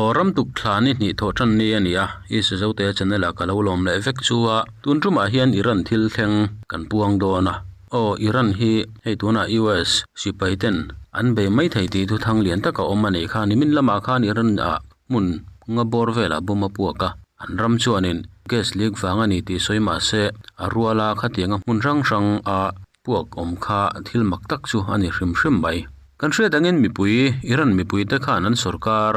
Aw ram tuk thla ni hnih thawh tan ni a ni a, i Sazote channel ah ka lo lawm leh vek chu a, tun tumah hian Iran thil thleng kan puang dawn a. Aw Iran hi hei tunah US sipai ten an bei mai thei tih thu thang lian tak a awm a nih kha, nimin lamah khan Iran ah hmun nga bawr velah bawm a puak a, an ram chuanin gas leak vang a ni tih sawi mah se a ruala khatianga hmun hrang hrang a Puak awm kha thil mak tak chu a ni hrim hrim mai. Kan hriat angin mipui, Iran mipuite khan an sorkar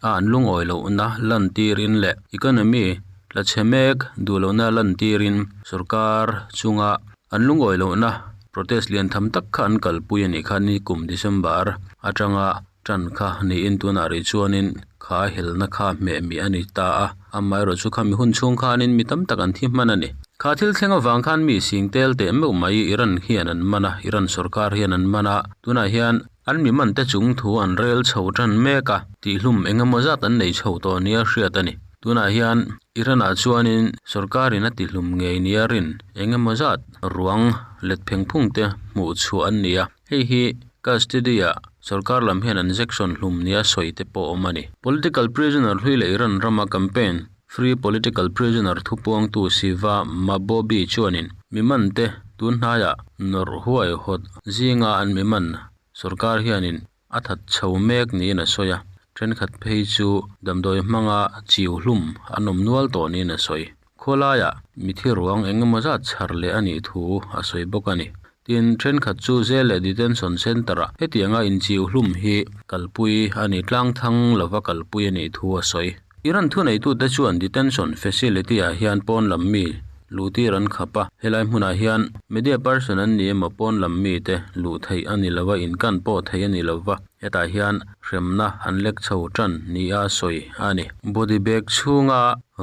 a an lungawi lohna lantirin leh economy tla chhe mek duh lohna lantirin sorkar chunga an lungawi lohna protest lian tham tak kha an kalpui a nih kha nikum December atanga tan kha niin tunah rih chuanin kha helna kha hmeh mih a ni ta a, amaherawhchu kha mi hun chhung khanin mi tam tak an thi hman a ni. Kha thil thleng avang khan mi sing tel teh meuh mai Iran hian an man a, Iran sorkar hian an man a, tunah hian an mi man te chung thu an rel chho tan mek a, tihhlum eng emaw zat an nei chho tawh nia hriat a ni. Tunah hian Iran ah chuanin sorkarin a tihlum ngei nia rin eng emaw zat ruang let pheng phung te hmuh chhuah an ni a. Hei hi custody-ah sorkar lam hian an injection hlum nia sawi te pawh awm a ni. Political prisoner hlui leh Iran rama campaign Free Political Prisoner thupuangtu Siva Mahboubi chuanin mi man te tun hnaiah nawrh huai hawt zinga an mi man sorkar hianin a that chho mek niin a sawi a, thenkhat phei chu damdawi hmanga chiu hlum an awm nual tawh niin a sawi. Khawlaiah mithi ruang eng emaw zat chhar leh a nih thu a sawi bawk a ni. Tin, thenkhat chu jail leh detention centre-ah hetianga inchiu hlum hi kalpui a ni tlangthang lova kalpui a nih thu a sawi. Iran thuneitute chuan detention facility-ah hian pawn lam mi luhtir an khap a, helai hmunah hian media person an ni emaw pawn lam mite luh theih a ni lo a, inkan pawh theih a ni lo va, hetah hian hremna an lek chho tan nia sawi a ni. Body bag chhunga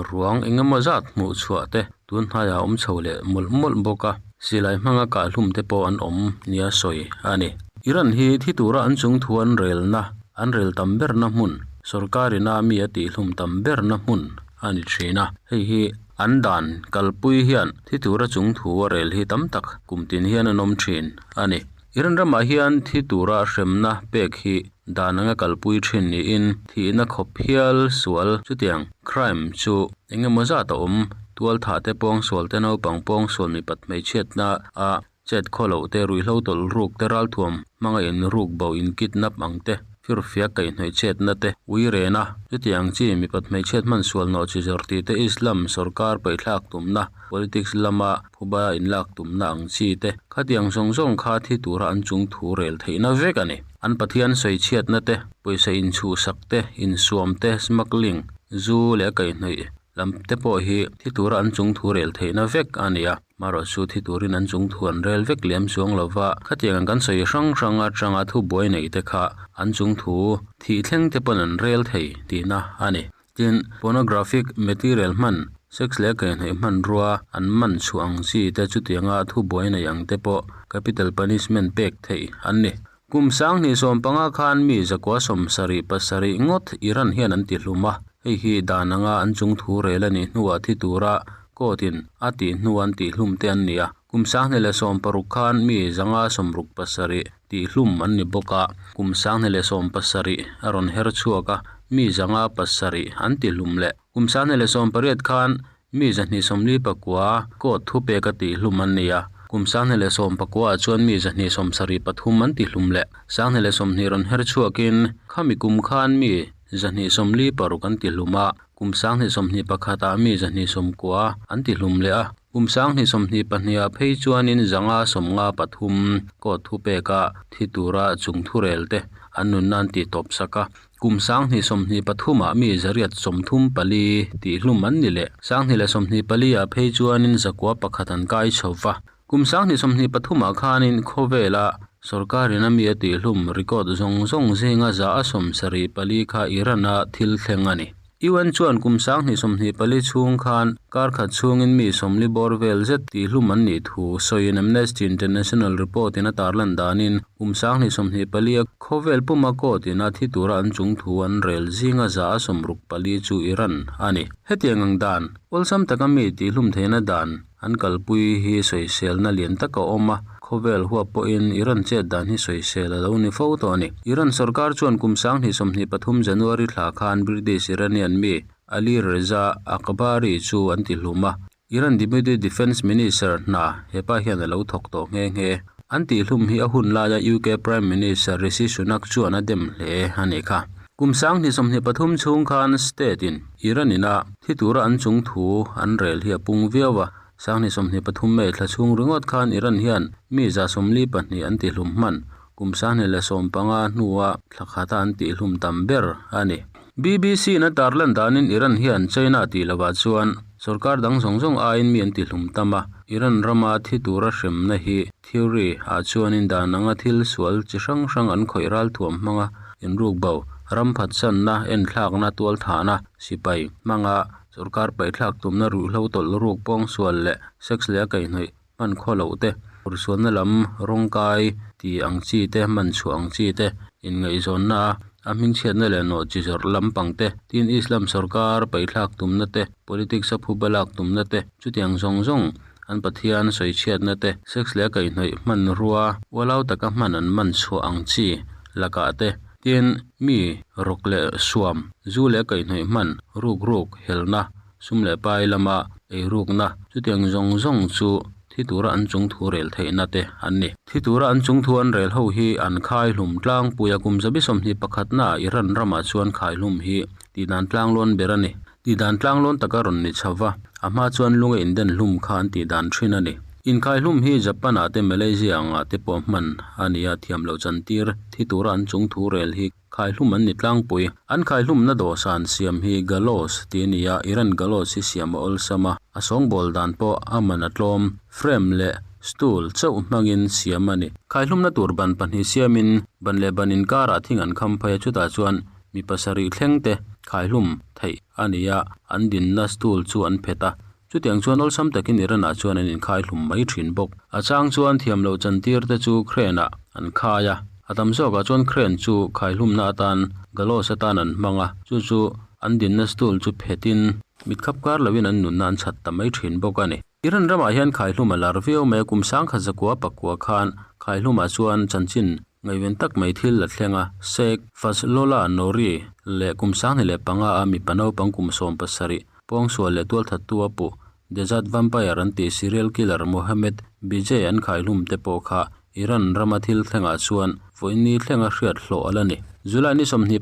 ruang eng emaw zat hmuh chhuah te tun hnaiah a awm chho leh mawlh mawlh bawk a, silai hmanga kahhlum te pawh an awm nia sawi a ni. Iran hi thi tura an chung thu an relna an rel tam berna hmun, sorkarina mi a tihhlum tam berna hmun a ni thin a, hei hi an dan kalpui hian thi tura chung thu a rel hi tam tak kum tin hian an awm thin a ni. Iran ramah hian thi tura hremna pek hi dan anga kalpui thin niin thihna khawp hial sual chutiang crime chu eng emaw zat a awm. Tualthah te pawngsual te naupang pawngsual mipat hmeichhiatna a chet khaw loh te ruihhlo tawlh ruk te ralthuam hmanga in ruk bo in kidnap ang te firfiak kaihhnawih chetna te ui rena chutiang chi mipat hmeichhiat hman sual nawh chi zawrh tih te Islam sorkar paihthlak tumna politics lama phuba inlak tumna ang chi te khatiang zawng zawng kha thi tura an chung thu rel theihna vek a ni. An Pathian sawichhiatna te, pawisa inchhuhsak te, insuam te, smuggling, zu leh kaihhnawih lam te pawh hi thi tura an chung thu rel theihna vek a ni a. Marawh chu thi turin an chung thu an rel vek lem chuang lo va, khatiang ang kan sawi hrang hrang atanga thubuai nei te kha an chung thu thih thleng te pawn an rel thei tihna a ni. Tin, pornographic material hman, sex leh kaihhnawih hmanrua an man chhuah ang chi te chutianga thubuai nei ang te pawh capital punishment pek theih an ni. Kum 2015 khan mi 177 ngawt Iran hian an tihlum a, hei hi dan anga an chung thu rel a nih hnuah thi tura court in a tih hnu an tihlum te an ni a. Kum 2016 khan mi 567 tihlum an ni bawk a, kum 2017 a rawn her chhuak a, mi 507 an tihlum leh. Kum 2018 khan Mi 249 court thupek a tihhlum an ni a, kum 2019 ah chuan mi 273 an tihlum leh. 2020 rawn her chhuakin khami kum khan mi 246 an tihlum a, kum 2021 ah mi 290 an tihlum leh a, kum 2022 ah phei chuanin 553 court thupeka thi tura chung thurel te an nunna an tihtawp sak a. Kum 2023 ah mi 134 tihhlum an ni leh. 2024 ah phei chuanin 101 an kai chho va. Kum 2023 ah khanin khawvela sorkarin a mi a tihhlum record zawng zawng zinga 74 kha Iran-a thil thleng a ni. UN chuan kum 2024 chhung khan kar khat chhungin mi 40 bawr vel zet tihhlum an nih thu sawiin Amnesty International report in a tarlan danin kum 2024 a khawvel puma court in a thi tura an chung thu an rel zinga 64 chu Iran a ni. Hetiang ang dan, awlsam taka mi tihhlum theihna dan an kalpui hi sawiselna lian tak a awm a. Khawvel huap pawhin Iran chet dan hi sawisel a lo ni fo tawh a ni. Iran sorkar chuan kum 2023 January thla khan British Iranian mi Ali Reza Akbari chu an tihlum a, Iran Deputy Defence Minister hna hepa hian a lo thawk tawh nghe nghe. An tihhlum hi a hun laia UK Prime Minister Rishi Sunak chuan a dem hle a nih kha. Kum 2023 chhung khan state in Iran ina thi tura an chung thu an rel hi a pung viau a, 2023 May thla chhung ringawt khan Iran hian mi 42 an tihlum hman, kum 2015 hnua thla khata an tihlum tam ber a ni. BBC in a tarlan danin Iran hian China tih lovah chuan sorkar dang zawng zawng aiin mi an tihlum tam a, Iran rama thi tura hremna hi theory ah chuanin dan anga thil sual chi hrang hrang an khawih ralthuam hmanga inruk bo, ram phatsanna, enthlakna, tualthahna, sipai hmanga sorkar paihthlak tumna ruihhlo tawlh ruk pawngsual leh sex leh a kaihhnawih hman khaw loh te, hursualna lam rawngkai ti ang chi te, man chhuah ang chi te, inngaihzawnna a a hmingchhiatna leh nawh chi zawrh lampang te, tin Islam sorkar paihthlak tumna te, politics a phuba lak tumna te, chutiang zawng zawng an Pathian sawichhiatna te, sex leh a kaihhnawih hmanrua ualau taka hman an man chhuah ang chi lakah te, tin mi rawk leh suam, zu leh a kaihhnawih hman, ruk ruk, helna. Sum leh pai lama eirukna chutiang zawng zawng chu thi tura an chung thu rel theihna te an ni. Thi tura an chung thu an rel ho hi an khaihlum tlangpui a, kum zabi 21 naah Iran ramah chuan khaihlum hi tihdan tlanglawn ber a ni. Tihdan tlanglawn taka rawn ni chho va, a hma chuan lunga inden hlum kha an tihdan thin a ni. Inkhaihlum hi Japan-ah te Malaysia angah te pawh hman a ni a, thiam loh chantir thi tura an chung thu rel hi Khaihlum an ni tlangpui. An khaihlumna dawhsan siam hi Gallows tih a ni a, Iran Gallows hi siam a awlsam a, a sawngbawl dan pawh a man a tlawm. Frame leh stool chauh hmangin siam a ni. Khaihlumna tur ban pahnih siamin ban leh ban inkarah thing an kham phei a, chutah chuan mi pasarih thleng te khaihlum theih a ni a, an dinna stool chu an phet a. Chutiang chuan awlsam takin Iran-ah chuan an inkhai hlum mai thin bawk. A chang chuan thiam loh chantir te chu crane-ah an khai a, a tam zawkah chuan crane chu khaihlumna atan gallows atan an hmang a, chu chu an dinna stool chu phetin mitkhap kar loin an nunna an chhat ta mai thin bawk a ni. Iran ramah hian khaihlum a lar viau mai a, kum 1919 khan khaihlumah chuan chanchin ngaihven tak mai thil la thleng a, Sheikh Fazlollah Nouri leh kum 2005 a mipa naupang kum 17 Pawngsual leh tualthattu a puh Desert Vampire an tih serial killer Mohammed Bijeh an khaihlum te pawh kha Iran rama thil thlengah chuan vawiin thlenga hriat hlawh a la ni. July ni 27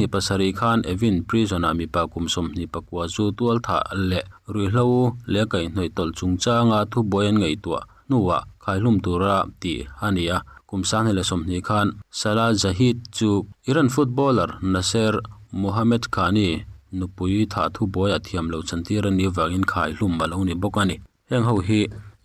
2007 khan Evin Prison-ah mipa kum 29 chu tualthah leh ruihhlo leh kaihhnawih tawlh chungchanga thubuai an ngaihtuah hnuah khaihlum tura tih a ni a. Kum 2020 khan Salah Zahid chu Iran footballer Nasser Mohammed Khani nupui thah thubuai a thiam loh chantir a nih avangin khaihlum a lo ni bawk a ni. Heng ho hi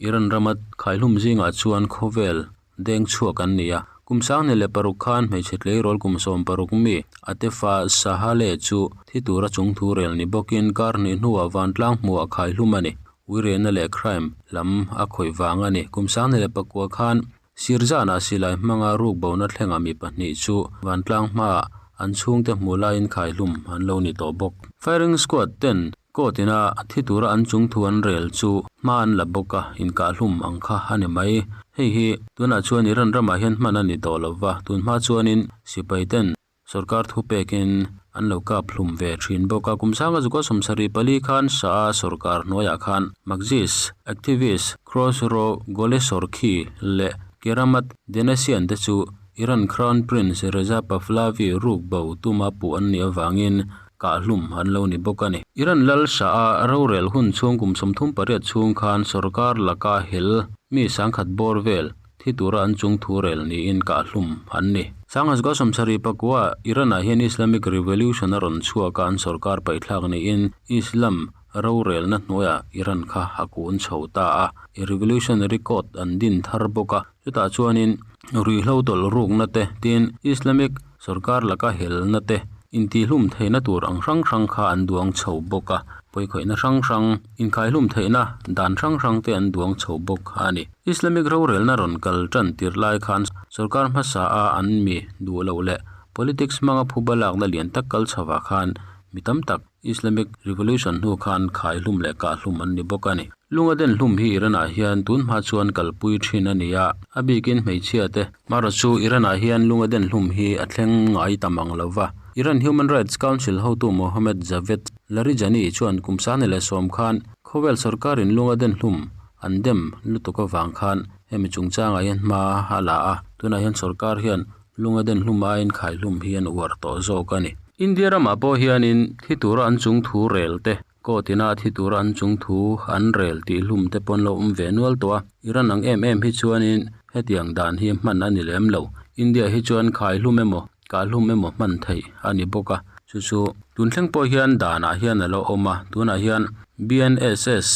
Iran rama khaihlum zingah chuan khawvel deng chhuak an ni a. Kum 2006 khan hmeichhe tleirawl kum 16 mi Atefa Sahale chu thi tura chung thu rel ni bawkin kar hnih hnuah vantlang hmuhah khaihlum a ni. Uirena leh crime lam a khawih vang a ni. Kum 2009 khan Sirjanah silai hmanga ruk bona thlengah mi pahnih chu vantlang hmaah an chhungte hmuh laiin khaihlum an lo ni tawh bawk. Firing squad ten court ina thi tura an chung thu an rel chu hma an la bawk a, inkahhlum ang kha a ni mai. Hei hi tunah chuan Iran ramah hian hman a ni tawh lo va, tun hma chuanin sipai ten Sorkar thupekin an lo kap hlum ve thin bawk a, kum 1974 khan Shah-a sorkar hnuaiah khan Marxist activist Khosrow Golesorkhi leh Keramat Denesian te chu Iran Crown Prince Reza Pahlavi ruk bo tuma puh an nih avangin kah hlum an lo ni bawk a ni. Iran lal Shah-a rorel hun chhung kum 38 chhung khan sorkar laka hel mi 10,000 bawr vel Thi tura an chung thu rel niin kah hlum an ni. 1979 Iran-ah hian Islamic Revolution a rawn chhuak a, an sorkar paihthlak niin Islam rorelna hnuaiah Iran kha a kun chho ta a. Revolutionary Court an din thar bawk a, chutah chuanin ruihhlo tawlh rukna te, tin Islamic sorkar laka helna te intihhlum theihna tur ang hrang hrang kha an duang chho bawk a, pawikhawihna hrang hrang, inkhaihlum theihna dan hrang hrang te an duang chho bawk a ni. Islamic rorelna rawn kal tan tir lai khan sorkar hmasa a an mi duh loh leh politics hmanga phuba lakna lian tak kal chhovah khan mi tam tak. Islamic Revolution hnu khan khai hlum leh kah hlum an ni bawk a ni. Lunga den hlum hi Iran ah hian tun hma chuan kalpui thin a ni a, a bikin hmeichhia te. Marawh chu Iran ah hian lunga den hlum hi a thleng ngai tam ang lo va. Iran Human Rights Council hotu Mohammad Javed Larijani chuan kum 2010 khan khawvel sorkarin lunga den hlum an dem lutuk avang khan hemi chungchangah hian hma a la a, tunah hian sorkar hian lunga den hlum aiin khai hlum hi an uar tawh zawk a ni. India ramah pawh hianin thi tura an chung thu rel te, court ina thi tura an chung thu an rel tih hlum te pawh an lo awm ve nual tawh a, Iran ang em em hi chuanin hetiang dan hi hman a ni lem lo. India hi chuan khai hlum emaw, kah hlum emaw hman theih a ni bawk a, chu chu tun thleng pawh hian danah hian a lo awm a, tunah hian BNSS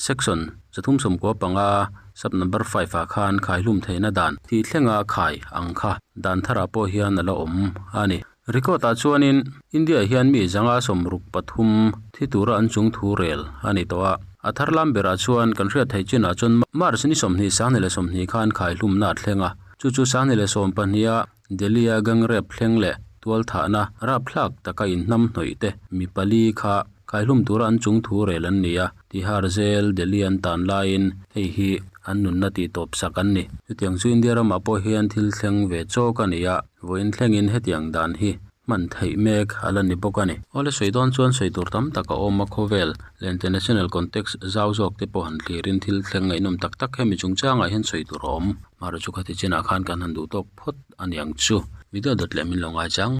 Section 395 Sub Number 5 ah khan khaihlum theihna dan thih thlenga khai ang kha dan tharah pawh hian a la awm a ni. Record ah chuanin India hian mi 563 thi tura an chung thu rel a ni tawh a, a thar lam berah chuan kan hriat theih chinah chuan March ni 20 2020 khan khaihlumna a thleng a, chu chu 2012 a Delhi a gang rape thleng leh tualthahna rapthlak taka inhnam hnawih te mi pali kha khaihlum tura an chung thu rel an ni a, Tihar zel Delhi an tan laiin hei hi an nunna tih tawp sak an ni. Chutiang chu India ramah pawh hian thil thleng ve chawk a ni a, vawiin thlengin hetiang dan hi hman theih mek a la ni bawk a ni. Awle sawi dawn chuan sawi tur tam tak a awm a, khawvel leh international context zau zawk te pawh han thlirin thil thleng ngaihnawm tak tak hemi chungchangah hian sawi tur a awm. Mahra chu khati chinah khan kan han duh tawk phawt a niang chu. Video dawt leh min lo ngai chang.